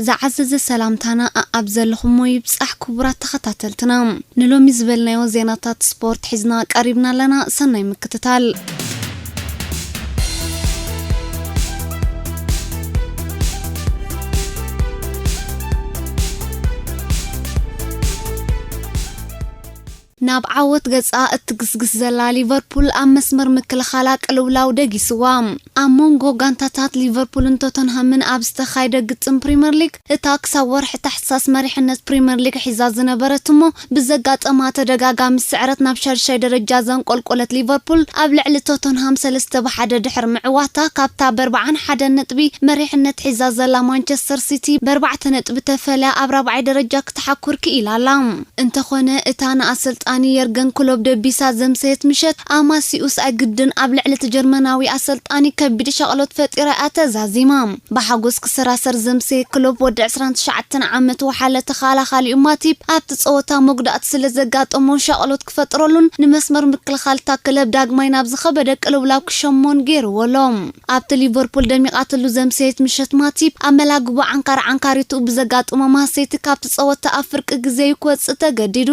ዝዓዘዘ ሰላምታና ኣኣብ ዘለኹሞ ይብጻሕ ክቡራት ተኸታተልትና። ንሎሚ ዝበልናዮ ዜናታት ስፖርት ሒዝና ቀሪብና ኣለና። ሰናይ ምክትታል። ናብ ዓወት ገጻ እትግስግስ ዘላ ሊቨርፑል ኣብ መስመር ምክልኻላ ቅልውላው ደጊስዋ። ኣብ መንጎ ጋንታታት ሊቨርፑልን ቶተንሃምን ኣብ ዝተኻየደ ግጥም ፕሪምየር ሊግ፣ እታ ክሳብ ወርሒ ታሕሳስ መሪሕነት ፕሪምየር ሊግ ሒዛ ዝነበረት እሞ ብዘጋጠማ ተደጋጋሚ ስዕረት ናብ ሻድሻይ ደረጃ ዘንቆልቆለት ሊቨርፑል፣ ኣብ ልዕሊ ቶተንሃም ሰለስተ ብሓደ ድሕሪ ምዕዋታ፣ ካብታ ብኣርብዓን ሓደን ነጥቢ መሪሕነት ሒዛ ዘላ ማንቸስተር ሲቲ ብኣርባዕተ ነጥቢ ተፈልያ ኣብ ራብዓይ ደረጃ ክትሓኩር ክኢላ ኣላ። እንተኾነ፣ እታ ንኣሰልጣኒ የርገን ክሎፕ ደቢሳ ዘምሰየት ምሸት፣ ኣማሲኡስ ኣይግድን ኣብ ልዕሊ እቲ ጀርመናዊ ኣሰልጣኒ ከቢድ ሻቕሎት ፈጢራ እያ ተዛዚማ። ብሓጎስ ክሰራሰር ዘምሰየ ክሎፕ፣ ወዲ ዕስራን ትሽዓተን ዓመት ወሓለ ተኸላኻሊኡ ማቲፕ ኣብቲ ጸወታ መጉዳእቲ ስለ ዘጋጠሞ፣ ሻቕሎት ክፈጥረሉን ንመስመር ምክልኻል እታ ክለብ ዳግማይ ናብ ዝኸበደ ቅልውላው ክሸሞን ገይርዎ ኣሎ። ኣብቲ ሊቨርፑል ደሚቓትሉ ዘምሰየት ምሸት፣ ማቲፕ ኣብ መላግቦ ዓንካር ዓንካሪቱ ብዘጋጠሞ ማህሰይቲ ካብቲ ጸወታ ኣብ ፍርቂ ግዜ እዩ ክወጽእ ተገዲዱ።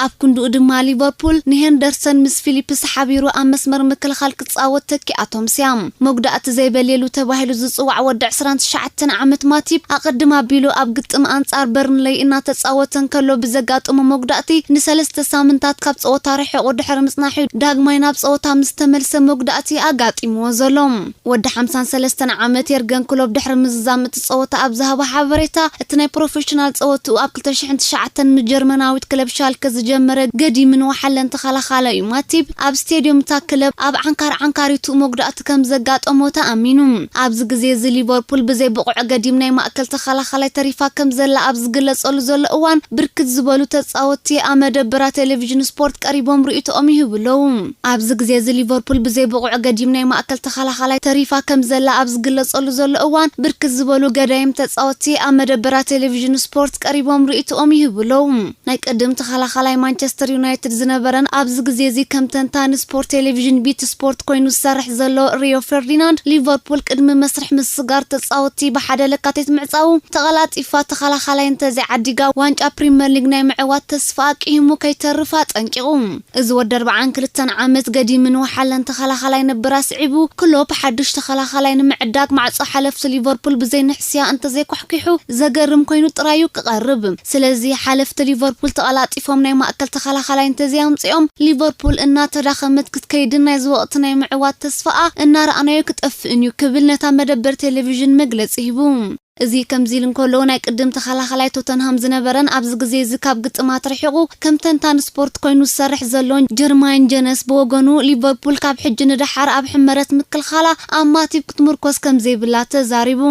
ኣብ ክንድኡ ድማ ሊቨርፑል ንሄንደርሰን ምስ ፊሊፕስ ሓቢሩ ኣብ መስመር ምክልኻል ክጻወት ተኪኣቶም ስያ። መጉዳእቲ ዘይበልየሉ ተባሂሉ ዝጽዋዕ ወዲ ዕስራን ትሽዓተን ዓመት ማቲፕ፣ ኣቐድም ኣቢሉ ኣብ ግጥም ኣንጻር በርንለይ እናተጻወተ እንከሎ ብዘጋጠሞ መጉዳእቲ ንሰለስተ ሳምንታት ካብ ጸወታ ርሒቑ ድሕሪ ምጽናሑ፣ ዳግማይ ናብ ጸወታ ምስ ተመልሰ መጉዳእቲ ኣጋጢምዎ ዘሎ። ወዲ ሓምሳን ሰለስተን ዓመት የርገን ክሎፕ ድሕሪ ምዝዛም እቲ ጸወታ ኣብ ዝሃቦ ሓበሬታ፣ እቲ ናይ ፕሮፌሽናል ጸወትኡ ኣብ ክልተ ሽሕን ትሽዓተን ምስ ጀርመናዊት ክለብ ሻልከ ዝጀመረ ገዲምን ወሓለን ተኸላኻላዩ ማቲፕ፣ ኣብ ስቴድዮም እታ ክለብ ኣብ ዓንካር ዓንካሪቱ መጉዳእቲ ከም ዘጋጠሞ ተኣሚኑ። ኣብዚ ግዜ እዚ ሊቨርፑል ብዘይ ብቑዕ ገዲም ናይ ማእከል ተኸላኻላይ ተሪፋ ከም ዘላ ኣብ ዝግለጸሉ ዘሎ እዋን፣ ብርክት ዝበሉ ተጻወትቲ ኣብ መደብራ ቴሌቪዥን ስፖርት ቀሪቦም ርእይቶኦም ይህቡ ኣለዉ። ኣብዚ ግዜ እዚ ሊቨርፑል ብዘይ ብቑዕ ገዲም ናይ ማእከል ተኸላኻላይ ተሪፋ ከም ዘላ ኣብ ዝግለጸሉ ዘሎ እዋን፣ ብርክት ዝበሉ ገዳይም ተጻወትቲ ኣብ መደብራ ቴሌቪዥን ስፖርት ቀሪቦም ርእይቶኦም ይህቡ ኣለዉ። ናይ ቅድም ተኸላኻላይ ማንቸስተር ዩናይትድ ዝነበረን ኣብዚ ግዜ እዚ ከም ተንታኒ ስፖርት ቴሌቪዥን ቢት ስፖርት ኮይኑ ዝሰርሕ ዘሎ ሪዮ ፈርዲናንድ፣ ሊቨርፑል ቅድሚ መስርሕ ምስጋር ተጻወትቲ ብሓደ ለካቲት ምዕጻዉ፣ ተቐላጢፋ ተኸላኻላይ እንተዘይዓዲጋ ዋንጫ ፕሪምየር ሊግ ናይ ምዕዋት ተስፋ ኣቂሂሙ ከይተርፍ ኣጠንቂቑ። እዚ ወዲ ኣርብዓን ክልተን ዓመት ገዲምን ወሓለን ተኸላኻላይ ነበር ኣስዒቡ፣ ክሎፕ ሓድሽ ተኸላኻላይ ንምዕዳግ ማዕጾ ሓለፍቲ ሊቨርፑል ብዘይ ንሕስያ እንተዘይኳሕኲሑ ዘገርም ኮይኑ ጥራዩ ክቐርብ። ስለዚ ሓለፍቲ ሊቨርፑል ተቐላጢፎም ናይ ማእከል ተኸላኻላይ እንተዘይኣምጺኦም፣ ሊቨርፑል እናተዳኸመት ክትከይድን ናይዚ ወቕቲ ናይ ምዕዋት ተስፋኣ እናረኣናዮ ክጠፍእን እዩ ክብል ነታ መደበር ቴሌቪዥን መግለጺ ሂቡ። እዚ ከምዚ ኢሉ እንከሎ፣ ናይ ቅድም ተኸላኻላይ ቶተንሃም ዝነበረን ኣብዚ ግዜ እዚ ካብ ግጥማት ርሒቑ ከም ተንታን ስፖርት ኮይኑ ዝሰርሕ ዘሎን ጀርማይን ጀነስ ብወገኑ፣ ሊቨርፑል ካብ ሕጂ ንደሓር ኣብ ሕመረት ምክልኻላ ኣብ ማቲፕ ክትምርኮስ ከም ዘይብላ ተዛሪቡ።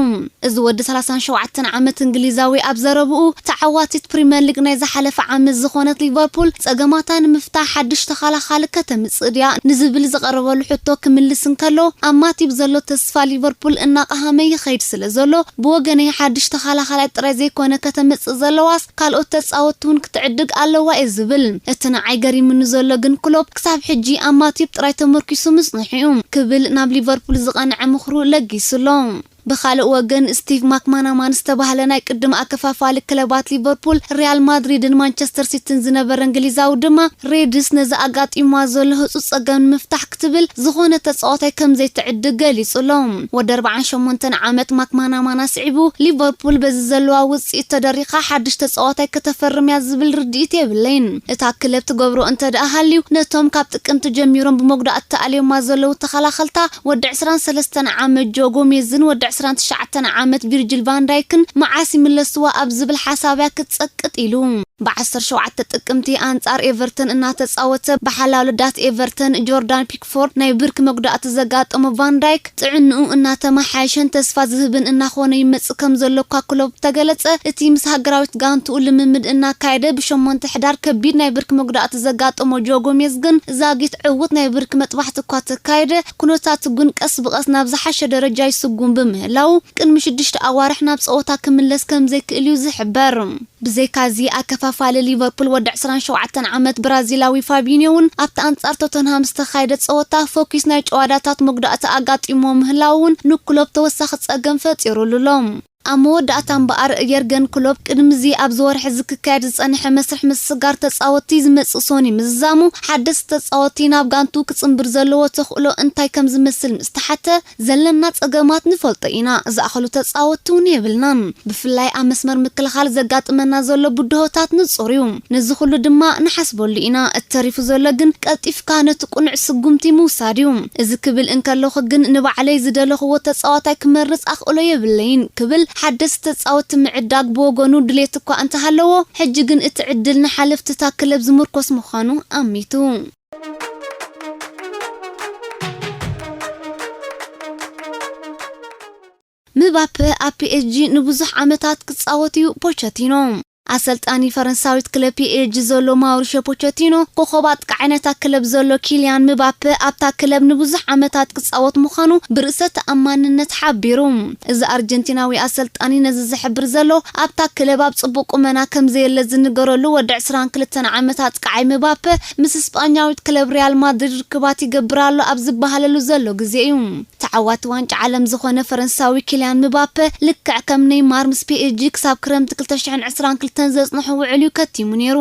እዚ ወዲ ሰላሳን ሸውዓተን ዓመት እንግሊዛዊ ኣብ ዘረብኡ፣ ተዓዋቲት ፕሪምየር ሊግ ናይ ዝሓለፈ ዓመት ዝኾነት ሊቨርፑል ጸገማታ ንምፍታሕ ሓድሽ ተኸላኻሊ ከተምጽእ ድያ ንዝብል ዝቐረበሉ ሕቶ ክምልስ እንከሎ፣ ኣብ ማቲፕ ዘሎ ተስፋ ሊቨርፑል እናቐሃመ ይኸይድ ስለ ዘሎ፣ ብወገነይ ሓድሽ ተኸላኻላይ ጥራይ ዘይኮነ ከተምጽእ ዘለዋስ፣ ካልኦት ተጻወትቲ እውን ክትዕድግ ኣለዋ እየ ዝብል። እቲ ንዓይ ገሪሙኒ ዘሎ ግን ክሎፕ ክሳብ ሕጂ ኣብ ማቲፕ ጥራይ ተመርኪሱ ምጽንሑ እዩ ክብል ናብ ሊቨርፑል ዝቐንዐ ምኽሩ ለጊሱ ኣሎ። ብኻልእ ወገን፣ ስቲቭ ማክማናማን ዝተባህለ ናይ ቅድም ኣከፋፋሊ ክለባት ሊቨርፑል፣ ሪያል ማድሪድን ማንቸስተር ሲቲን ዝነበረ እንግሊዛዊ ድማ፣ ሬድስ ነዚ ኣጋጢምዋ ዘሎ ህጹጽ ጸገም ንምፍታሕ ክትብል ዝኾነ ተጻዋታይ ከም ዘይትዕድግ ገሊጹ ኣሎ። ወዲ ኣርብዓን ሸሞንተን ዓመት ማክማናማን ኣስዒቡ፣ ሊቨርፑል በዚ ዘለዋ ውጽኢት ተደሪኻ ሓድሽ ተጻዋታይ ከተፈርም እያ ዝብል ርድኢት የብለይን። እታ ክለብ ትገብሮ እንተ ደኣ ሃልዩ፣ ነቶም ካብ ጥቅምቲ ጀሚሮም ብመጉዳእቲ ተኣልዮማ ዘለዉ ተኸላኸልታ፣ ወዲ ዕስራን ሰለስተን ዓመት ጆ ጎሜዝን ወዲ ዕስራን ትሽዓተን ዓመት ቪርጅል ቫን ዳይክን መዓስ ይምለስዋ ኣብ ዝብል ሓሳብ እያ ክትጸቅጥ ኢሉ። ብዓሰርተ ሸውዓተ ጥቅምቲ ኣንጻር ኤቨርተን እናተጻወተ፣ ብሓላሉ ዳት ኤቨርተን ጆርዳን ፒክፎርድ ናይ ብርኪ መጉዳእቲ ዘጋጠሞ ቫን ዳይክ ጥዕንኡ እናተመሓየሸን ተስፋ ዝህብን እናኾነ ይመጽእ ከም ዘሎ እኳ ክሎፕ ተገለጸ፣ እቲ ምስ ሃገራዊት ጋንትኡ ልምምድ እናካየደ ብሸሞንተ ሕዳር ከቢድ ናይ ብርኪ መጉዳእቲ ዘጋጠሞ ጆ ጎሜዝ ግን ዛጊት ዕዉት ናይ ብርኪ መጥባሕቲ እኳ ተካየደ፣ ኩነታቱ ግን ቀስ ብቐስ ናብ ዝሓሸ ደረጃ ይስጉም ብምህላው፣ ቅድሚ ሽዱሽተ ኣዋርሕ ናብ ጸወታ ክምለስ ከም ዘይክእል እዩ ዝሕበር። ብዘይካዚ፣ ኣከፋፋሊ ሊቨርፑል ወዲ ዕስራን ሸውዓተን ዓመት ብራዚላዊ ፋቢኒዮ እውን ኣብቲ ኣንጻር ቶተንሃም ዝተኻየደ ጸወታ ፎኪስ ናይ ጨዋዳታት መጉዳእቲ ኣጋጢሞ ምህላው እውን ንክሎፕ ተወሳኺ ጸገም ፈጢሩሉ ኣሎ። ኣብ መወዳእታ እምበኣር፣ የርገን ክሎፕ ቅድሚዚ ኣብዚ ወርሒ እዚ ክካየድ ዝጸንሐ መስርሕ ምስግጋር ተጻወትቲ ዝመጽእ ሶኒ ምዝዛሙ፣ ሓደስቲ ተጻወትቲ ናብ ጋንቱ ክጽንብር ዘለዎ ተኽእሎ እንታይ ከም ዝመስል ምስ ተሓተ፣ "ዘለና ጸገማት ንፈልጦ ኢና፣ ዝኣኸሉ ተጻወትቲ እውን የብልናን። ብፍላይ ኣብ መስመር ምክልኻል ዘጋጥመና ዘሎ ብድሆታት ንጹር እዩ። ነዚ ኩሉ ድማ ንሓስበሉ ኢና። እቲ ተሪፉ ዘሎ ግን ቀልጢፍካ ነቲ ቅኑዕ ስጉምቲ ምውሳድ እዩ። እዚ ክብል እንከለኹ ግን ንባዕለይ ዝደለኽዎ ተጻዋታይ ክመርጽ ኣኽእሎ የብለይን" ክብል ሓደስቲ ተጻወትቲ ምዕዳግ ብወገኑ ድሌት እኳ እንተሃለዎ፣ ሕጂ ግን እቲ ዕድል ንሓለፍቲ እታ ክለብ ዝምርኮስ ምዃኑ ኣሚቱ። ምባፔ ኣብ ፒ ኤስ ጂ ንብዙሕ ዓመታት ክጻወት እዩ። ፖቸቲኖ። ኣሰልጣኒ ፈረንሳዊት ክለብ ፒ ኤስ ጂ ዘሎ ማውሪሾ ፖቸቲኖ፣ ኮኸብ ኣጥቃዓይነታ ክለብ ዘሎ ኪልያን ምባፔ ኣብታ ክለብ ንብዙሕ ዓመታት ክጻወት ምዃኑ ብርእሰ ተኣማንነት ሓቢሩ። እዚ ኣርጀንቲናዊ ኣሰልጣኒ ነዚ ዝሕብር ዘሎ፣ ኣብታ ክለብ ኣብ ጽቡቕ ቁመና ከም ዘየለ ዝንገረሉ ወዲ ዕስራን ክልተን ዓመት ኣጥቃዓይ ምባፔ፣ ምስ ስጳኛዊት ክለብ ሪያል ማድሪድ ርክባት ይገብር ኣሎ ኣብ ዝበሃለሉ ዘሎ ግዜ እዩ። ተዓዋቲ ዋንጫ ዓለም ዝኾነ ፈረንሳዊ ኪልያን ምባፔ፣ ልክዕ ከም ኔይማር ምስ ፒ ኤስ ጂ ክሳብ ክረምቲ ክልተ ሽሕን ዕስራን ክልተን ዘጽንሖ ውዕል እዩ ከቲሙ ነይሩ።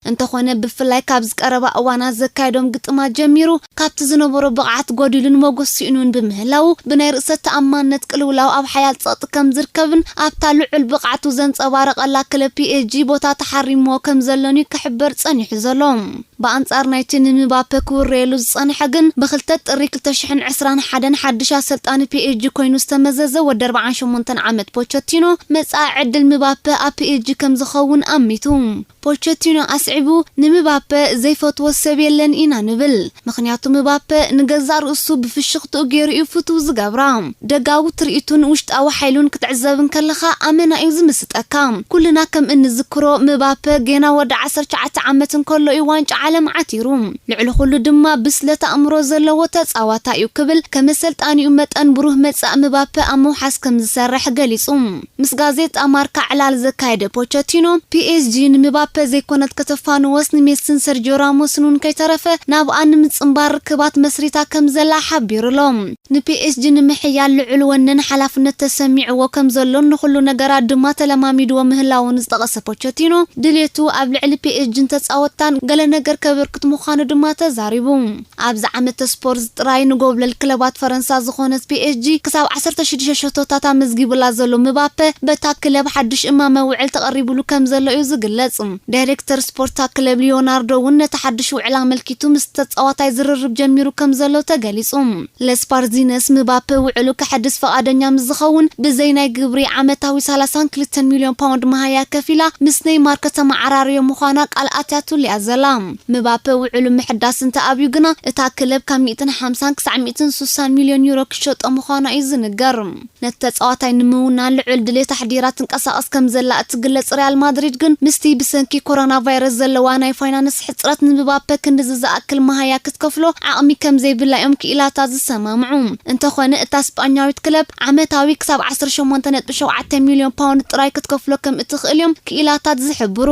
እንተኾነ፣ ብፍላይ ካብዚ ቀረባ እዋናት ዘካየዶም ግጥማት ጀሚሩ፣ ካብቲ ዝነበሮ ብቕዓት ጎዲሉን መጎስ ስኢኑን ብምህላው፣ ብናይ ርእሰ ተኣማንነት ቅልውላው ኣብ ሓያል ጸቕጢ ከም ዝርከብን ኣብታ ልዑል ብቕዓቱ ዘንጸባረቐላ ክለብ ፒ ኤስ ጂ ቦታ ተሓሪምዎ ከም ዘሎን እዩ ክሕበር ጸኒሑ ዘሎ። ብኣንጻር ናይቲ ንምባፔ ክውረየሉ ዝጸንሐ ግን፣ ብክልተ ጥሪ ክልተ ሽሕን ዕስራን ሓደን ሓድሽ ኣሰልጣኒ ፒ ኤስ ጂ ኮይኑ ዝተመዘዘ ወዲ ኣርባዓን ሸሞንተን ዓመት ፖቸቲኖ፣ መጻኢ ዕድል ምባፔ ኣብ ፒ ኤስ ጂ ከም ዝኸውን ኣሚቱ። ፖቸቲኖ ኣስዒቡ፣ "ንምባፔ ዘይፈትዎ ሰብ የለን ኢና ንብል፣ ምኽንያቱ ምባፔ ንገዛእ ርእሱ ብፍሽኽትኡ ገይሩ እዩ ፍቱው ዝገብራ። ደጋዊ ትርኢቱን ውሽጣዊ ሓይሉን ክትዕዘብ እንከለኻ ኣመና እዩ ዝምስጠካ። ኩልና ከም እንዝክሮ፣ ምባፔ ጌና ወዲ ዓሰርተ ትሽዓተ ዓመት እንከሎ እዩ ዋንጫ ዓለም ዓቲሩ። ልዕሊ ኩሉ ድማ ብስለት ኣእምሮ ዘለዎ ተጻዋታይ እዩ" ክብል፣ ከም ኣሰልጣኒኡ መጠን ብሩህ መጻኢ ምባፔ ኣብ ምውሓስ ከም ዝሰርሕ ገሊጹ። ምስ ጋዜጣ ማርካ ዕላል ዘካየደ ፖቸቲኖ፣ "ፒ ኤስ ጂ ንምባፔ ዘይኮነት ከተፋንዎስ፣ ንሜስን ሰርጂዮ ራሞስን እውን ከይተረፈ ናብኣ ንምጽንባር ርክባት መስሪታ ከም ዘላ ሓቢሩ ኣሎ። ንፒ ኤስ ጂ ንምሕያል ልዑል ወነን ሓላፍነት ተሰሚዕዎ ከም ዘሎን ንኹሉ ነገራት ድማ ተለማሚድዎ ምህላውን" ዝጠቐሰ ፖቸቲኖ፣ ድሌቱ ኣብ ልዕሊ ፒ ኤስ ጂን ተጻወትታን ገለ ነገር ከበርክት ምዃኑ ድማ ተዛሪቡ። ኣብዚ ዓመተ ስፖርት ጥራይ ንጎብለል ክለባት ፈረንሳ ዝኾነት ፒ ኤስ ጂ ክሳብ ዓሰርተ ሽዱሽተ ሸቶታት ኣመዝጊቡላ ዘሎ ምባፔ፣ በታ ክለብ ሓድሽ እማመ ውዕል ተቐሪቡሉ ከም ዘሎ እዩ ዝግለጽ። ዳይሬክተር ስፖርታ ክለብ ሊዮናርዶ እውን ነቲ ሓድሽ ውዕል ኣመልኪቱ ምስ ተጻዋታይ ዝርርብ ጀሚሩ ከም ዘሎ ተገሊጹ። ለስፓርዚነስ ምባፔ ውዕሉ ከሐድስ ፈቓደኛ ምስ ዝኸውን፣ ብዘይ ናይ ግብሪ ዓመታዊ ሰላሳን ክልተን ሚልዮን ፓውንድ መሃያ ከፊላ ምስ ኔይማር ከተመዓራርዮ ምዃና ቃል ኣትያቱሉ እያ ዘላ። ምባፔ ውዕሉ ምሕዳስ እንተ ኣብዩ ግና፣ እታ ክለብ ካብ ሚእትን ሓምሳን ክሳዕ ሚእትን ስሳን ሚልዮን ዩሮ ክሸጦ ምዃና እዩ ዝንገር። ነቲ ተጻዋታይ ንምውናን ልዑል ድሌት ኣሕዲራ ትንቀሳቐስ ከም ዘላ እትግለጽ ሪያል ማድሪድ ግን፣ ምስቲ ብሰንኪ ኮሮና ቫይረስ ዘለዋ ናይ ፋይናንስ ሕጽረት ንምባፔ ክንድዚ ዝኣክል መሃያ ክትከፍሎ ዓቕሚ ከም ዘይብላ እዮም ክኢላታት ዝሰማምዑ። እንተኾነ፣ እታ ስጳኛዊት ክለብ ዓመታዊ ክሳብ ዓሰርተ ሸሞንተ ነጥቢ ሸውዓተ ሚልዮን ፓውንድ ጥራይ ክትከፍሎ ከም እትኽእል እዮም ክኢላታት ዝሕብሩ።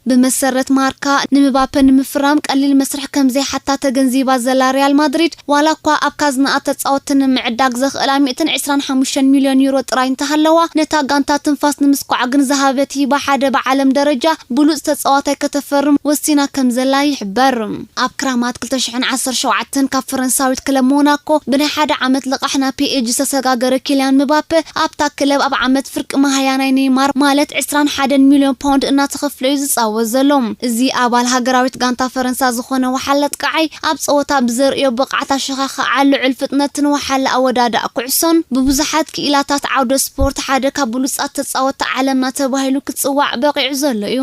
ብመሰረት ማርካ፣ ንምባፔ ንምፍራም ቀሊል መስርሕ ከም ዘይሓታ ተገንዚባ ዘላ ሪያል ማድሪድ፣ ዋላ እኳ ኣብ ካዝናኣ ተጻወትቲ ንምዕዳግ ዘኽእላ ሚእትን ዕስራን ሓሙሽተን ሚልዮን ዩሮ ጥራይ እንተሃለዋ፣ ነታ ጋንታ ትንፋስ ንምስኳዕ ግን ዝሃበት ሂባ ሓደ ብዓለም ደረጃ ብሉጽ ተጻዋታይ ከተፈርም ወሲና ከም ዘላ ይሕበር። ኣብ ክራማት ክልተ ሽሕን ዓሰርተ ሸውዓተን ካብ ፈረንሳዊት ክለብ ሞናኮ ብናይ ሓደ ዓመት ልቓሕ ናብ ፒ ኤስ ጂ ዝተሰጋገረ ኪልያን ምባፔ፣ ኣብታ ክለብ ኣብ ዓመት ፍርቂ መሃያ ናይ ኔይማር፣ ማለት ዕስራን ሓደን ሚልዮን ፓውንድ እናተኸፍለ እዩ ዝጻወት ዘሎ። እዚ ኣባል ሃገራዊት ጋንታ ፈረንሳ ዝኾነ ወሓለ ኣጥቃዓይ፣ ኣብ ጸወታ ብዘርእዮ ብቕዓት ኣሸኻኽዓ፣ ልዑል ፍጥነትን ወሓለ ኣወዳድኣ ኩዕሶን፣ ብብዙሓት ክኢላታት ዓውደ ስፖርት ሓደ ካብ ብሉጻት ተጻወትቲ ዓለምና ተባሂሉ ክጽዋዕ በቒዑ ዘሎ እዩ።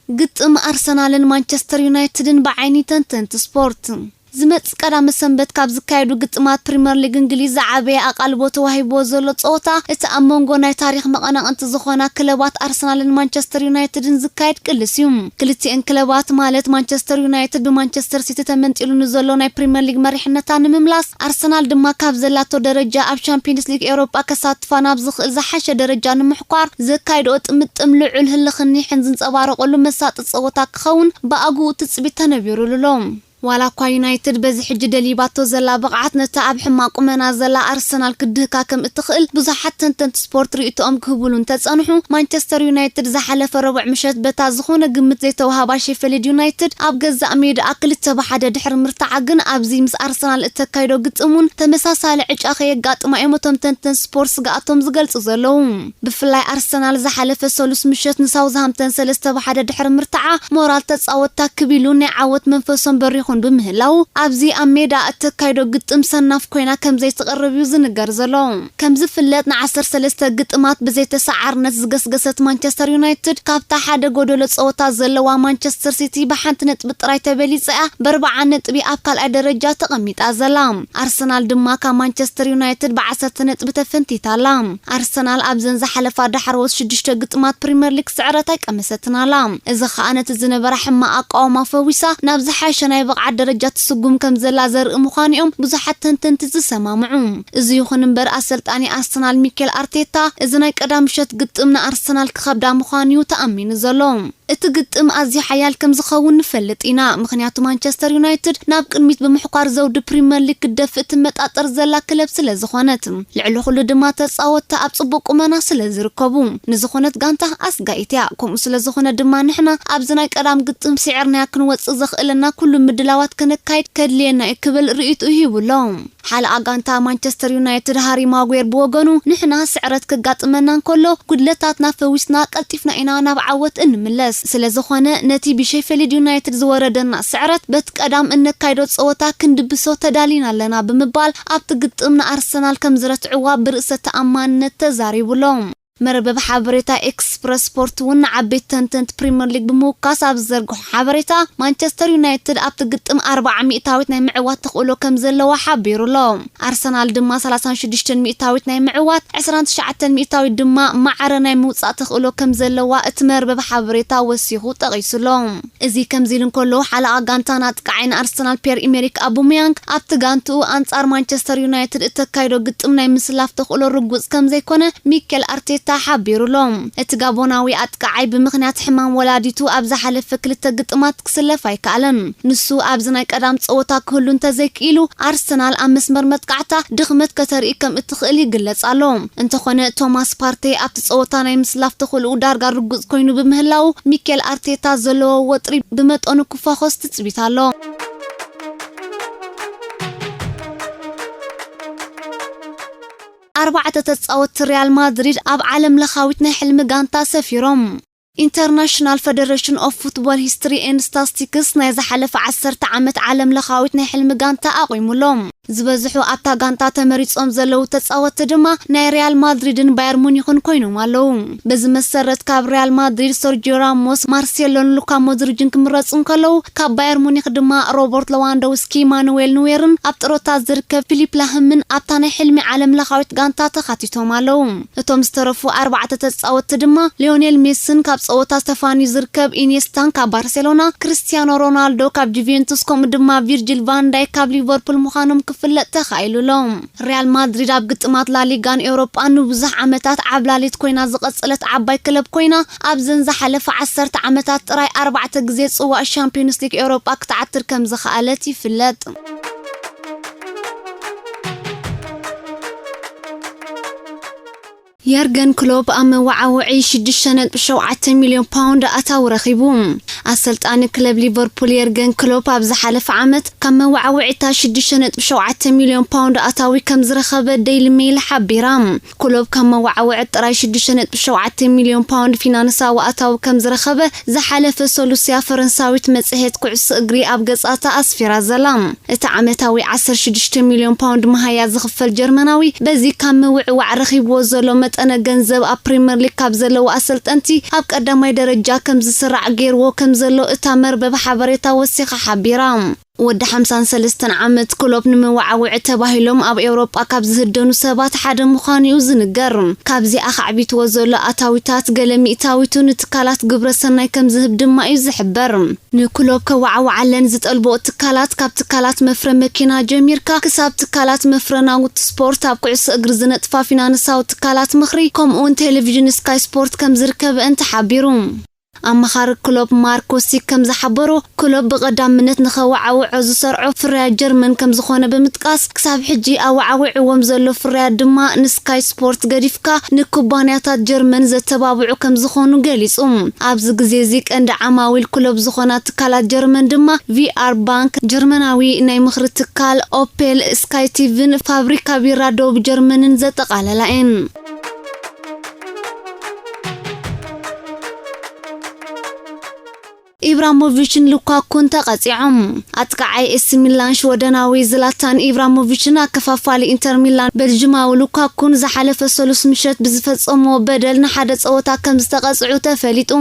ግጥም ኣርሰናልን ማንቸስተር ዩናይትድን ብዓይኒ ተንተንቲ ስፖርት። ዝመጽእ ቀዳመ ሰንበት ካብ ዝካየዱ ግጥማት ፕሪምየር ሊግ እንግሊዝ ዝዓበየ ኣቓልቦ ተዋሂብዎ ዘሎ ጸወታ፣ እቲ ኣብ መንጎ ናይ ታሪኽ መቐናቕንቲ ዝኾና ክለባት ኣርሰናልን ማንቸስተር ዩናይትድን ዝካየድ ቅልስ እዩ። ክልቲኤን ክለባት፣ ማለት ማንቸስተር ዩናይትድ ብማንቸስተር ሲቲ ተመንጢሉ ንዘሎ ናይ ፕሪምየር ሊግ መሪሕነታ ንምምላስ፣ ኣርሰናል ድማ ካብ ዘላቶ ደረጃ ኣብ ቻምፒየንስ ሊግ ኤውሮጳ ከሳትፋ ናብ ዝኽእል ዝሓሸ ደረጃ ንምሕኳር ዘካይድኦ ጥምጥም ልዑል ህልኽን ኒሕን ዝንጸባረቐሉ መሳጢ ጸወታ ክኸውን ብኣግኡ ትጽቢት ተነቢሩሉ ኣሎ። ዋላ እኳ ዩናይትድ በዚ ሕጂ ደሊባቶ ዘላ ብቕዓት ነታ ኣብ ሕማቕ ቁመና ዘላ ኣርሰናል ክድህካ ከም እትኽእል ብዙሓት ተንተንቲ ስፖርት ርእይቶኦም ክህብሉ እንተጸንሑ፣ ማንቸስተር ዩናይትድ ዝሓለፈ ረቡዕ ምሸት በታ ዝኾነ ግምት ዘይተዋህባ ሼፈልድ ዩናይትድ ኣብ ገዛእ ሜዳኣ ክልተ ብሓደ ድሕሪ ምርታዓ ግን ኣብዚ ምስ ኣርሰናል እተካይዶ ግጥም እውን ተመሳሳሊ ዕጫ ከየጋጥማ እዮም እቶም ተንተንቲ ስፖርት ስግኣቶም ዝገልጹ ዘለዉ። ብፍላይ ኣርሰናል ዝሓለፈ ሰሉስ ምሸት ንሳውዝሃምተን ሰለስተ ብሓደ ድሕሪ ምርታዓ ሞራል ተጻወትታ ክብ ኢሉ ናይ ዓወት መንፈሶም በሪኹን ብምህላው ኣብዚ ኣብ ሜዳ እተካይዶ ግጥም ሰናፍ ኮይና ከም ዘይትቐርብ እዩ ዝንገር ዘሎ። ከም ዝፍለጥ ንዓሰርተ ሰለስተ ግጥማት ብዘይተሰዓርነት ዝገስገሰት ማንቸስተር ዩናይትድ ካብታ ሓደ ጎደሎ ጸወታ ዘለዋ ማንቸስተር ሲቲ ብሓንቲ ነጥቢ ጥራይ ተበሊጻ እያ ብኣርብዓ ነጥቢ ኣብ ካልኣይ ደረጃ ተቐሚጣ ዘላ። ኣርሰናል ድማ ካብ ማንቸስተር ዩናይትድ ብዓሰርተ ነጥቢ ተፈንቲታ ኣላ። ኣርሰናል ኣብዘን ዝሓለፋ ዳሕረዎት ሽዱሽተ ግጥማት ፕሪምየር ሊግ ስዕረት ኣይቀመሰትን ኣላ። እዚ ኸኣ ነቲ ዝነበራ ሕማቕ ኣቃውማ ፈዊሳ ናብ ዝሓሸ ናይ ብቕዓት ደረጃ ትስጉም ከም ዘላ ዘርኢ ምዃኑ እዮም ብዙሓት ተንተንቲ ዝሰማምዑ። እዚ ይኹን እምበር ኣሰልጣኒ ኣርሰናል ሚኬል ኣርቴታ እዚ ናይ ቀዳም ምሸት ግጥም ንኣርሰናል ክኸብዳ ምዃኑ እዩ ተኣሚኑ ዘሎ። እቲ ግጥም ኣዝዩ ሓያል ከም ዝኸውን ንፈልጥ ኢና፣ ምኽንያቱ ማንቸስተር ዩናይትድ ናብ ቅድሚት ብምሕኳር ዘውዲ ፕሪምየር ሊግ ክትደፍእ ትመጣጠር ዘላ ክለብ ስለ ዝኾነት፣ ልዕሊ ኩሉ ድማ ተጻወትታ ኣብ ጽቡቕ ቁመና ስለ ዝርከቡ፣ ንዝኾነት ጋንታ ኣስጋኢት እያ። ከምኡ ስለ ዝኾነ ድማ ንሕና ኣብዚ ናይ ቀዳም ግጥም ስዒርናያ ክንወጽእ ዘኽእለና ኩሉ ምድላዋት ከነካይድ ከድልየና እዩ ክብል ርእይትኡ ሂቡ ኣሎ። ሓለቓ ጋንታ ማንቸስተር ዩናይትድ ሃሪ ማጉዌር ብወገኑ፣ ንሕና ስዕረት ክጋጥመና እንከሎ፣ ጉድለታትና ፈዊስና ቀልጢፍና ኢና ናብ ዓወት እንምለስ። ስለ ዝኾነ፣ ነቲ ብሼፊልድ ዩናይትድ ዝወረደና ስዕረት በቲ ቀዳም እነካይዶ ጸወታ ክንድብሶ ተዳሊና ኣለና ብምባል፣ ኣብቲ ግጥም ንኣርሰናል ከም ዝረትዕዋ ብርእሰ ተኣማንነት ተዛሪቡ ኣሎ። መርበብ ሓበሬታ ኤክስፕረስ ስፖርት እውን ንዓበይቲ ተንተንቲ ፕሪምየር ሊግ ብምውካስ ኣብ ዝዘርግሖ ሓበሬታ፣ ማንቸስተር ዩናይትድ ኣብቲ ግጥም ኣርብዓ ሚእታዊት ናይ ምዕዋት ተኽእሎ ከም ዘለዋ ሓቢሩ ኣሎ። ኣርሰናል ድማ ሰላሳን ሽዱሽተን ሚእታዊት ናይ ምዕዋት፣ ዕስራን ትሽዓተን ሚእታዊት ድማ ማዕረ ናይ ምውጻእ ተኽእሎ ከም ዘለዋ እቲ መርበብ ሓበሬታ ወሲኹ ጠቒሱ ኣሎ። እዚ ከምዚ ኢሉ እንከሎ፣ ሓለቓ ጋንታን ኣጥቃዓይን ኣርሰናል ፒየር ኢሜሪክ ኣቡመያንግ ኣብቲ ጋንትኡ ኣንጻር ማንቸስተር ዩናይትድ እተካይዶ ግጥም ናይ ምስላፍ ተኽእሎ ርጉጽ ከም ዘይኮነ ሚኬል ኣርቴታ ሓቢሩ ኣሎ። እቲ ጋቦናዊ ኣጥቃዓይ ብምኽንያት ሕማም ወላዲቱ ኣብ ዝሓለፈ ክልተ ግጥማት ክስለፍ ኣይከኣለን። ንሱ ኣብዚ ናይ ቀዳም ጸወታ ክህሉ እንተዘይክኢሉ፣ ኣርሰናል ኣብ መስመር መጥቃዕታ ድኽመት ከተርኢ ከም እትኽእል ይግለጽ ኣሎ። እንተኾነ፣ ቶማስ ፓርቴ ኣብቲ ጸወታ ናይ ምስላፍ ተኽእሎኡ ዳርጋ ርጉጽ ኮይኑ ብምህላዉ፣ ሚኬል ኣርቴታ ዘለዎ ወጥሪ ብመጠኑ ክፋኾስ ትጽቢት ኣሎ። ኣርባዕተ ተጻወትቲ ሪያል ማድሪድ ኣብ ዓለም ለኻዊት ናይ ሕልሚ ጋንታ ሰፊሮም። ኢንተርናሽናል ፌደሬሽን ኦፍ ፉትቦል ሂስትሪ ኤንድ ስታስቲክስ ናይ ዝሓለፈ ዓሰርተ ዓመት ዓለም ለኻዊት ናይ ሕልሚ ጋንታ ኣቑሙሎም። ዝበዝሑ ኣብታ ጋንታ ተመሪጾም ዘለዉ ተጻወትቲ ድማ ናይ ሪያል ማድሪድን ባየር ሙኒኽን ኮይኖም ኣለዉ። በዚ መሰረት ካብ ሪያል ማድሪድ ሰርጂዮ ራሞስ፣ ማርሴሎን ሉካ ሞድሪጅን ክምረጹ እንከለዉ፣ ካብ ባየር ሙኒኽ ድማ ሮበርት ሌዋንዶውስኪ፣ ማኑዌል ኑዌርን ኣብ ጥሮታ ዝርከብ ፊሊፕ ላህምን ኣብታ ናይ ሕልሚ ዓለም ለኻዊት ጋንታ ተኻቲቶም ኣለዉ። እቶም ዝተረፉ ኣርባዕተ ተጻወትቲ ድማ ሊዮኔል ሜስን ካብ ጸወታ ዝተፋንዩ ዝርከብ ኢኔስታን ካብ ባርሴሎና፣ ክርስቲያኖ ሮናልዶ ካብ ጁቬንቱስ ከምኡ ድማ ቪርጂል ቫን ዳይክ ካብ ሊቨርፑል ምዃኖም ክፍለጥ ተኻኢሉ ኣሎ። ሪያል ማድሪድ ኣብ ግጥማት ላሊጋን ኤውሮጳን ንብዙሕ ዓመታት ዓብላሊት ኮይና ዝቐጸለት ዓባይ ክለብ ኮይና፣ ኣብዘን ዝሓለፈ ዓሰርተ ዓመታት ጥራይ ኣርባዕተ ግዜ ጽዋእ ሻምፒዮንስ ሊግ ኤውሮጳ ክትዓትር ከም ዝኸኣለት ይፍለጥ። የርገን ክሎፕ ኣብ መወዓውዒ ሽዱሽተ ነጥቢ ሸውዓተ ሚልዮን ፓውንድ ኣታዊ ረኺቡ። ኣሰልጣኒ ክለብ ሊቨርፑል የርገን ክሎፕ ኣብ ዝሓለፈ ዓመት ካብ መወዓውዒታ ሽዱሽተ ነጥቢ ሸውዓተ ሚልዮን ፓውንድ ኣታዊ ከም ዝረኸበ ዴይሊ ሜይል ሓቢራ። ክሎፕ ካብ መወዓውዒ ጥራይ ሽዱሽተ ነጥቢ ሸውዓተ ሚልዮን ፓውንድ ፊናንሳዊ ኣታዊ ከም ዝረኸበ ዝሓለፈ ሰሉስ እያ ፈረንሳዊት መጽሔት ኩዕሶ እግሪ ኣብ ገጻታ ኣስፊራ ዘላ። እቲ ዓመታዊ ዓሰርተ ሽዱሽተ ሚልዮን ፓውንድ መሃያ ዝኽፈል ጀርመናዊ፣ በዚ ካብ ምውዕዋዕ ረኺብዎ ዘሎ መጠነ ገንዘብ ኣብ ፕሪምየር ሊግ ካብ ዘለዉ ኣሰልጠንቲ ኣብ ቀዳማይ ደረጃ ከም ዝስራዕ ገይርዎ ከም ዘሎ እታ መርበብ ሓበሬታ ወሲኻ ሓቢራ። ወዲ ሓምሳን ሰለስተን ዓመት ክሎፕ ንምወዓውዒ ተባሂሎም ኣብ ኤውሮጳ ካብ ዝህደኑ ሰባት ሓደ ምዃኑ እዩ ዝንገር። ካብዚ ኣኻዕቢትዎ ዘሎ ኣታዊታት ገለ ሚእታዊቱ ንትካላት ግብረ ሰናይ ከም ዝህብ ድማ እዩ ዝሕበር። ንክሎፕ ከወዓውዓለን ዝጠልቦ ትካላት፣ ካብ ትካላት መፍረ መኪና ጀሚርካ ክሳብ ትካላት መፍረ ናውቲ ስፖርት፣ ኣብ ኩዕሶ እግሪ ዝነጥፋ ፊናንሳዊ ትካላት ምኽሪ፣ ከምኡውን ቴሌቪዥን ስካይ ስፖርት ከም ዝርከበ እንተሓቢሩ። ኣመኻሪ ክሎፕ ማርኮ ሲክ ከም ዝሓበሮ፣ ክሎፕ ብቐዳምነት ንኸወዓውዖ ዝሰርዖ ፍርያት ጀርመን ከም ዝኾነ ብምጥቃስ፣ ክሳብ ሕጂ ኣወዓዊዕዎም ዘሎ ፍርያት ድማ ንስካይ ስፖርት ገዲፍካ ንኩባንያታት ጀርመን ዘተባብዑ ከም ዝኾኑ ገሊጹ። ኣብዚ ግዜ እዚ ቀንዲ ዓማዊል ክሎፕ ዝኾና ትካላት ጀርመን ድማ ቪኣር ባንክ፣ ጀርመናዊ ናይ ምኽሪ ትካል ኦፔል፣ ስካይ ቲቪን ፋብሪካ ቢራ ደቡብ ጀርመንን ዘጠቓለላ እየን። ኢብራሞቪችን ሉካኩን ተቐጺዖም። ኣጥቃዓይ ኤሲ ሚላን ሽወደናዊ ዝላታን ኢብራሞቪችን ኣከፋፋሊ ኢንተር ሚላን ቤልጅማዊ ሉካኩን ዝሓለፈ ሰሉስ ምሸት ብዝፈጸምዎ በደል ንሓደ ጸወታ ከም ዝተቐጽዑ ተፈሊጡ።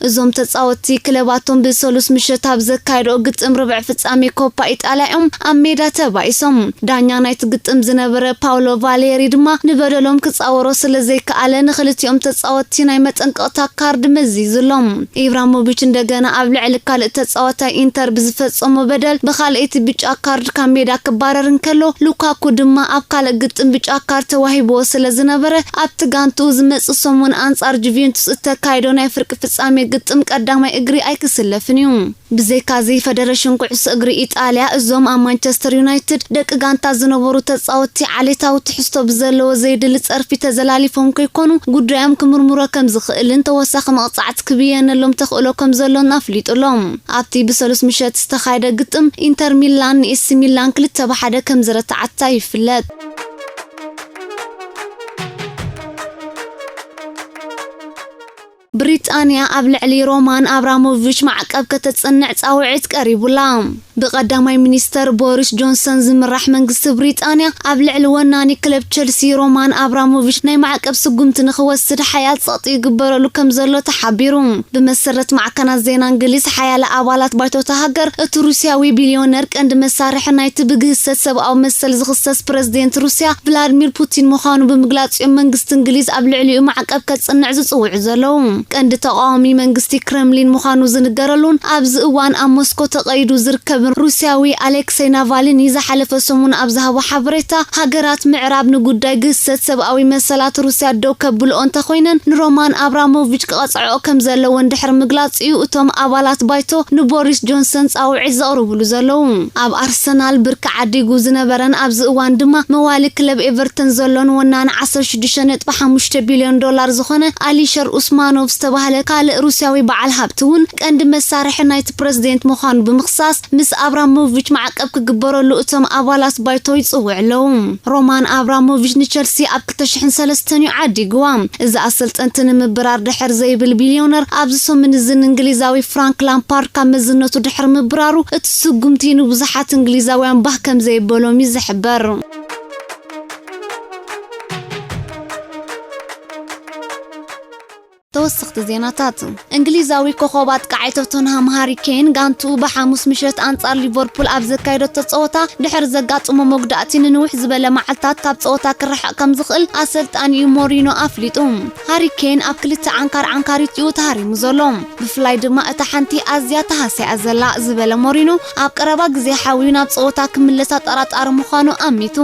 እዞም ተጻወትቲ ክለባቶም ብሰሉስ ምሸት ኣብ ዘካየድኦ ግጥም ርብዕ ፍጻሜ ኮፓ ኢጣልያ እዮም ኣብ ሜዳ ተባኢሶም። ዳኛ ናይቲ ግጥም ዝነበረ ፓውሎ ቫሌሪ ድማ ንበደሎም ክጻወሮ ስለ ዘይከኣለ ንኽልቲኦም ተጻወትቲ ናይ መጠንቀቕታ ካርድ መዚዙሎም። ኢብራሞቪች እንደገና ኣብ ልዕሊ ካልእ ተጻዋታይ ኢንተር ብዝፈጸሞ በደል ብኻልኣይቲ ብጫ ካርድ ካብ ሜዳ ክባረር እንከሎ፣ ሉካኩ ድማ ኣብ ካልእ ግጥም ብጫ ካርድ ተዋሂብዎ ስለ ዝነበረ፣ ኣብቲ ጋንትኡ ዝመጽእ ሰሙን ኣንጻር ጁቬንቱስ እተካይዶ ናይ ፍርቂ ፍጻሜ ግጥም ቀዳማይ እግሪ ኣይክስለፍን እዩ። ብዘይካዚ፣ ፈደረሽን ኩዕሶ እግሪ ኢጣልያ እዞም ኣብ ማንቸስተር ዩናይትድ ደቂ ጋንታ ዝነበሩ ተጻወትቲ ዓሌታዊ ትሕዝቶ ብዘለዎ ዘይድሊ ጸርፊ ተዘላሊፎም ከይኮኑ ጉዳዮም ክምርምሮ ከም ዝኽእልን ተወሳኺ መቕጻዕቲ ክብየነሎም ተኽእሎ ከም ዘሎን ኣፍሊጡሎም። ኣብቲ ብሰሉስ ምሸት ዝተኻየደ ግጥም ኢንተር ሚላን ንኤሲ ሚላን ክልተ ብሓደ ከም ዝረትዓታ ይፍለጥ። ብሪጣንያ ኣብ ልዕሊ ሮማን ኣብራሞቪች ማዕቀብ ከተጽንዕ ጻውዒት ቀሪቡላ። ብቀዳማይ ሚኒስተር ቦሪስ ጆንሰን ዝምራሕ መንግስቲ ብሪጣንያ ኣብ ልዕሊ ወናኒ ክለብ ቸልሲ ሮማን ኣብራሞቪች ናይ ማዕቀብ ስጉምቲ ንኽወስድ ሓያል ጸቕጢ ይግበረሉ ከም ዘሎ ተሓቢሩ። ብመሰረት ማዕከናት ዜና እንግሊዝ፣ ሓያለ ኣባላት ባይቶታ ሃገር እቲ ሩስያዊ ቢልዮነር ቀንዲ መሳርሒ ናይቲ ብግህሰት ሰብኣዊ መሰል ዝኽሰስ ፕረዚደንት ሩስያ ቭላድሚር ፑቲን ምዃኑ ብምግላጽ እዮም መንግስቲ እንግሊዝ ኣብ ልዕሊኡ ማዕቀብ ከጽንዕ ዝጽውዑ ዘለዉ። ቀንዲ ተቃዋሚ መንግስቲ ክረምሊን ምዃኑ ዝንገረሉን ኣብዚ እዋን ኣብ ሞስኮ ተቐይዱ ዝርከብን ሩስያዊ ኣሌክሴይ ናቫልኒ ዝሓለፈ ሰሙን ኣብ ዝሃቦ ሓበሬታ፣ ሃገራት ምዕራብ ንጉዳይ ግህሰት ሰብኣዊ መሰላት ሩስያ ደው ከብልኦ እንተኾይነን ንሮማን ኣብራሞቪች ክቐጽዕኦ ከም ዘለወን ድሕሪ ምግላጽ እዩ እቶም ኣባላት ባይቶ ንቦሪስ ጆንሰን ጻውዒት ዘቕርብሉ ዘለዉ። ኣብ ኣርሰናል ብርኪ ዓዲጉ ዝነበረን ኣብዚ እዋን ድማ መዋሊ ክለብ ኤቨርተን ዘሎን ወናኒ ዓሰርተ ሽዱሽተ ነጥቢ ሓሙሽተ ቢልዮን ዶላር ዝኾነ ኣሊሸር ኡስማኖቭ ዝተባህለ ካልእ ሩስያዊ በዓል ሃብቲ እውን ቀንዲ መሳርሒ ናይቲ ፕረዚደንት ምዃኑ ብምኽሳስ፣ ምስ ኣብራሞቪች ማዕቀብ ክግበረሉ እቶም ኣባላት ባይቶ ይጽውዑ ኣለዉ። ሮማን ኣብራሞቪች ንቸልሲ ኣብ ክልተ ሽሕን ሰለስተን እዩ ዓዲግዋ። እዚ ኣሰልጠንቲ ንምብራር ድሕር ዘይብል ቢልዮነር ኣብዚ ሰሙን እዚ ንእንግሊዛዊ ፍራንክ ላምፓርድ ካብ መዝነቱ ድሕሪ ምብራሩ፣ እቲ ስጉምቲ ንብዙሓት እንግሊዛውያን ባህ ከም ዘየበሎም እዩ ዝሕበር። ተወሰኽቲ ዜናታት። እንግሊዛዊ ኮኸብ ኣጥቃዓይ ቶተንሃም ሃሪ ኬን ጋንትኡ ብሓሙስ ምሸት ኣንጻር ሊቨርፑል ኣብ ዘካየደቶ ጸወታ ድሕሪ ዘጋጥሞ መጉዳእቲ ንንውሕ ዝበለ መዓልታት ካብ ጸወታ ክርሕቕ ከም ዝኽእል ኣሰልጣኒኡ ሞሪኖ ኣፍሊጡ። ሃሪ ኬን ኣብ ክልተ ዓንካር ዓንካሪት እዩ ተሃሪሙ ዘሎ። ብፍላይ ድማ እታ ሓንቲ ኣዝያ ተሃስያ ዘላ ዝበለ ሞሪኖ፣ ኣብ ቀረባ ግዜ ሓውዩ ናብ ጸወታ ክምለስ ኣጠራጣሪ ምዃኑ ኣሚቱ።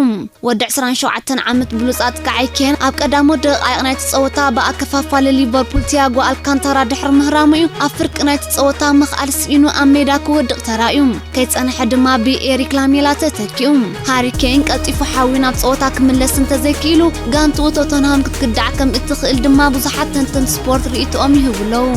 ወዲ ዕስራን ሸውዓተን ዓመት ብሉጽ ኣጥቃዓይ ኬን ኣብ ቀዳሞት ደቃይቕ ናይቲ ጸወታ ብኣከፋፋሊ ሊቨርፑል ቲያጎ ኣልካንታራ ድሕሪ ምህራሙ እዩ ኣብ ፍርቂ ናይቲ ጸወታ ምኽኣል ስኢኑ ኣብ ሜዳ ክወድቕ ተራእዩ። ከይጸንሐ ድማ ብኤሪክ ላሜላ ተተኪኡ። ሃሪ ኬን ቀልጢፉ ሓውዩ ናብ ጸወታ ክምለስ እንተዘይክኢሉ፣ ጋንትኡ ቶተንሃም ክትክዳዕ ከም እትኽእል ድማ ብዙሓት ተንተንቲ ስፖርት ርእይቶኦም ይህቡ ኣለዉ።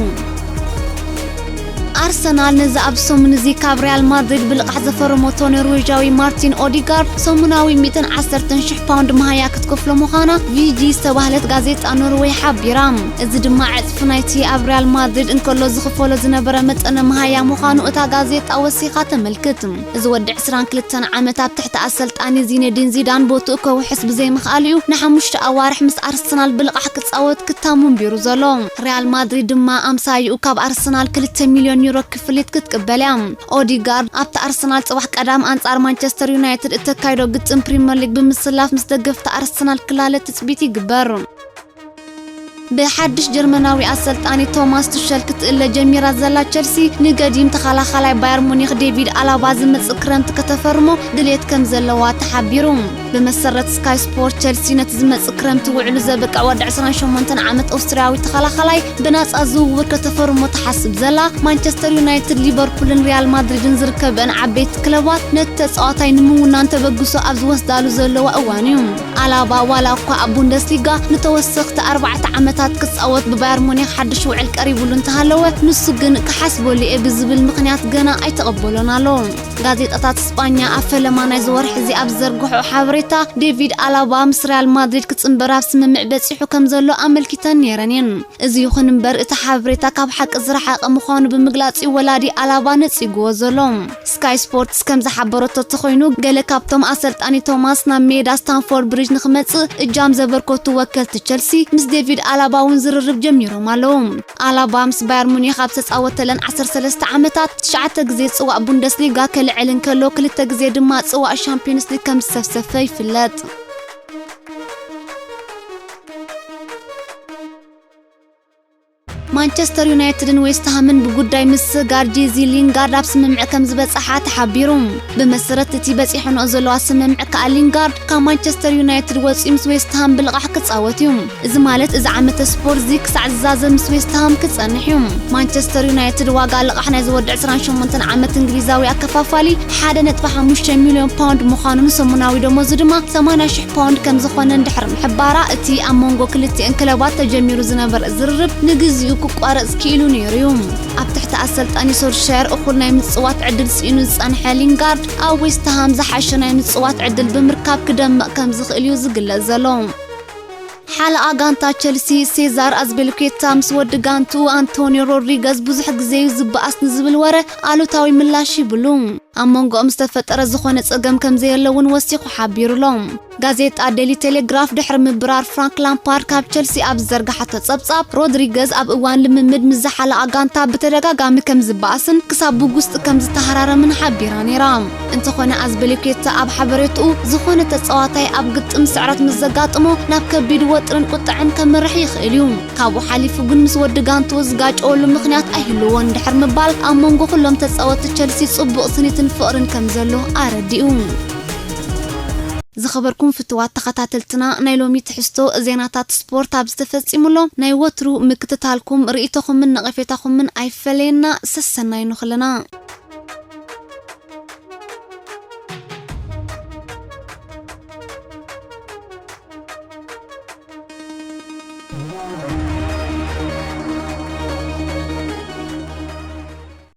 ኣርሰናል ነዚ ኣብ ሰሙን እዚ ካብ ሪያል ማድሪድ ብልቓሕ ዘፈረመቶ ኖርዌጃዊ ማርቲን ኦዲጋርድ ሰሙናዊ ሚእትን ዓሰርተን ሽሕ ፓውንድ መሃያ ክትከፍሎ ምዃና ቪጂ ዝተባህለት ጋዜጣ ኖርዌይ ሓቢራ። እዚ ድማ ዕጽፊ ናይቲ ኣብ ሪያል ማድሪድ እንከሎ ዝኽፈሎ ዝነበረ መጠነ መሃያ ምዃኑ እታ ጋዜጣ ወሲኻ ተመልክት። እዚ ወዲ ዕስራን ክልተን ዓመት ኣብ ትሕቲ ኣሰልጣኒ ዚነዲን ዚዳን ቦትኡ ከውሕስ ብዘይምኽኣሉ እዩ ንሓሙሽተ ኣዋርሕ ምስ ኣርሰናል ብልቓሕ ክጻወት ክታሙ ኣንቢሩ ዘሎ። ሪያል ማድሪድ ድማ ኣምሳይኡ ካብ ኣርሰናል ክልተ ሚልዮን ዩሮ ክፍሊት ክትቅበል እያ። ኦዲጋርድ ኣብቲ ኣርሰናል ጽባሕ ቀዳም ኣንጻር ማንቸስተር ዩናይትድ እተካይዶ ግጥም ፕሪምየር ሊግ ብምስላፍ ምስ ደገፍቲ ኣርሰናል ክላለ ትጽቢት ይግበር። ብሓድሽ ጀርመናዊ ኣሰልጣኒ ቶማስ ቱሸል ክትእለ ጀሚራ ዘላ ቸልሲ፣ ንገዲም ተኸላኻላይ ባየር ሙኒኽ ዴቪድ ኣላባ ዝመጽእ ክረምቲ ከተፈርሞ ድሌት ከም ዘለዋ ተሓቢሩ። ብመሰረት ስካይ ስፖርት፣ ቸልሲ ነቲ ዝመጽእ ክረምቲ ውዕሉ ዘብቅዕ ወዲ ዕስራን ሸሞንተን ዓመት ኦስትርያዊ ተኸላኸላይ ብናጻ ዝውውር ከተፈርሞ ትሓስብ ዘላ፣ ማንቸስተር ዩናይትድ፣ ሊቨርፑልን ሪያል ማድሪድን ዝርከበን ዓበይቲ ክለባት ነቲ ተጻዋታይ ንምውናን ተበግሶ ኣብ ዝወስዳሉ ዘለዋ እዋን እዩ። ኣላባ ዋላ እኳ ኣብ ቡንደስሊጋ ንተወሰኽቲ ኣርባዕተ ዓመታት ክጻወት ብባየር ሙኒክ ሓድሽ ውዕል ቀሪቡሉ እንተሃለወ፣ ንሱ ግን ክሓስበሉ እየ ብዝብል ምኽንያት ገና ኣይተቐበሎን ኣሎ። ጋዜጣታት ስጳኛ ኣብ ፈለማ ናይዚ ወርሒ እዚ ኣብ ዝዘርግሖ ሓበሬታ፣ ዴቪድ ኣላባ ምስ ሪያል ማድሪድ ክጽንበር ኣብ ስምምዕ በጺሑ ከም ዘሎ ኣመልኪተን ነይረን እየን። እዚ ይኹን እምበር፣ እቲ ሓበሬታ ካብ ሓቂ ዝረሓቐ ምዃኑ ብምግላጽ እዩ ወላዲ ኣላባ ነጺግዎ ዘሎ። ስካይ ስፖርትስ ከም ዝሓበረቶ እንተኾይኑ፣ ገለ ካብቶም ኣሰልጣኒ ቶማስ ናብ ሜዳ ስታንፎርድ ብሪጅ ንኽመጽእ እጃም ዘበርከቱ ወከልቲ ቸልሲ ምስ ዴቪድ ኣላባ እውን ዝርርብ ጀሚሮም ኣለዉ። ኣላባ ምስ ባየር ሙኒክ ኣብ ዝተጻወተለን ዓሰርተ ሰለስተ ዓመታት ትሽዓተ ግዜ ጽዋእ ቡንደስሊጋ ከልዕል እንከሎ፣ ክልተ ግዜ ድማ ጽዋእ ሻምፒዮንስ ሊግ ከም ዝሰፍሰፈ ይፍለጥ። ማንቸስተር ዩናይትድን ዌስትሃምን ብጉዳይ ምስጋር ጄዚ ሊንጋርድ ኣብ ስምምዕ ከም ዝበጽሓ ተሓቢሩ። ብመሰረት እቲ በጺሐንኦ ዘለዋ ስምምዕ ከኣ፣ ሊንጋርድ ካብ ማንቸስተር ዩናይትድ ወጺኡ ምስ ዌስትሃም ብልቓሕ ክጻወት እዩ። እዚ ማለት፣ እዚ ዓመተ ስፖርት እዚ ክሳዕ ዝዛዘም ምስ ዌስትሃም ክጸንሕ እዩ። ማንቸስተር ዩናይትድ ዋጋ ልቓሕ ናይዚ ወዲ ዕስራን ሸሞንተን ዓመት እንግሊዛዊ ኣከፋፋሊ ሓደ ነጥቢ ሓሙሽተ ሚልዮን ፓውንድ ምዃኑን፣ ሰሙናዊ ደሞዙ ድማ ሰማንያ ሽሕ ፓውንድ ከም ዝኾነ እንድሕር ምሕባራ፣ እቲ ኣብ መንጎ ክልቲአን ክለባት ተጀሚሩ ዝነበረ ዝርርብ ንግዚኡ ክቋረጽ ክኢሉ ነይሩ እዩ። ኣብ ትሕቲ ኣሰልጣኒ ሶልሻየር እኹል ናይ ምጽዋት ዕድል ስኢኑ ዝጸንሐ ሊንጋርድ፣ ኣብ ዌስትሃም ዝሓሸ ናይ ምጽዋት ዕድል ብምርካብ ክደምቕ ከም ዝኽእል እዩ ዝግለጽ ዘሎ። ሓለቓ ጋንታ ቸልሲ ሴዛር ኣዝቤልኬታ ምስ ወዲ ጋንትኡ ኣንቶኒዮ ሮድሪገዝ ብዙሕ ግዜ እዩ ዝበኣስ ንዝብል ወረ ኣሉታዊ ምላሽ ይብሉ። ኣብ መንጎኦም ዝተፈጠረ ዝኾነ ጸገም ከም ዘየለ እውን ወሲኹ ሓቢሩ ኣሎ። ጋዜጣ ዴሊ ቴሌግራፍ ድሕሪ ምብራር ፍራንክ ላምፓርድ ካብ ቸልሲ ኣብ ዝዘርግሓቶ ጸብጻብ፣ ሮድሪገዝ ኣብ እዋን ልምምድ ምስ ዝሓለቓ ጋንታ ብተደጋጋሚ ከም ዝበኣስን ክሳብ ብጉስጢ ከም ዝተሃራረምን ሓቢራ ነይራ። እንተኾነ፣ ኣዝቤሊኩዌታ ኣብ ሓበሬትኡ፣ ዝኾነ ተጻዋታይ ኣብ ግጥም ስዕረት ምስ ዘጋጥሞ ናብ ከቢድ ወጥርን ቁጥዐን ከምርሕ ይኽእል እዩ። ካብኡ ሓሊፉ ግን ምስ ወዲ ጋንትኡ ዝጋጨወሉ ምኽንያት ኣይህልዎን እንድሕር ምባል፣ ኣብ መንጎ ኩሎም ተጻወትቲ ቸልሲ ጽቡቕ ስኒትን ፍቕርን ከም ዘሎ ኣረዲኡ። ዝኸበርኩም ፍትዋት ተኸታተልትና፣ ናይ ሎሚ ትሕዝቶ ዜናታት ስፖርት ኣብዚ ተፈጺሙ ኣሎ። ናይ ወትሩ ምክትታልኩም፣ ርእይቶኹምን ነቐፌታኹምን ኣይፈለየና። ሰሰናዩ ንኹልና።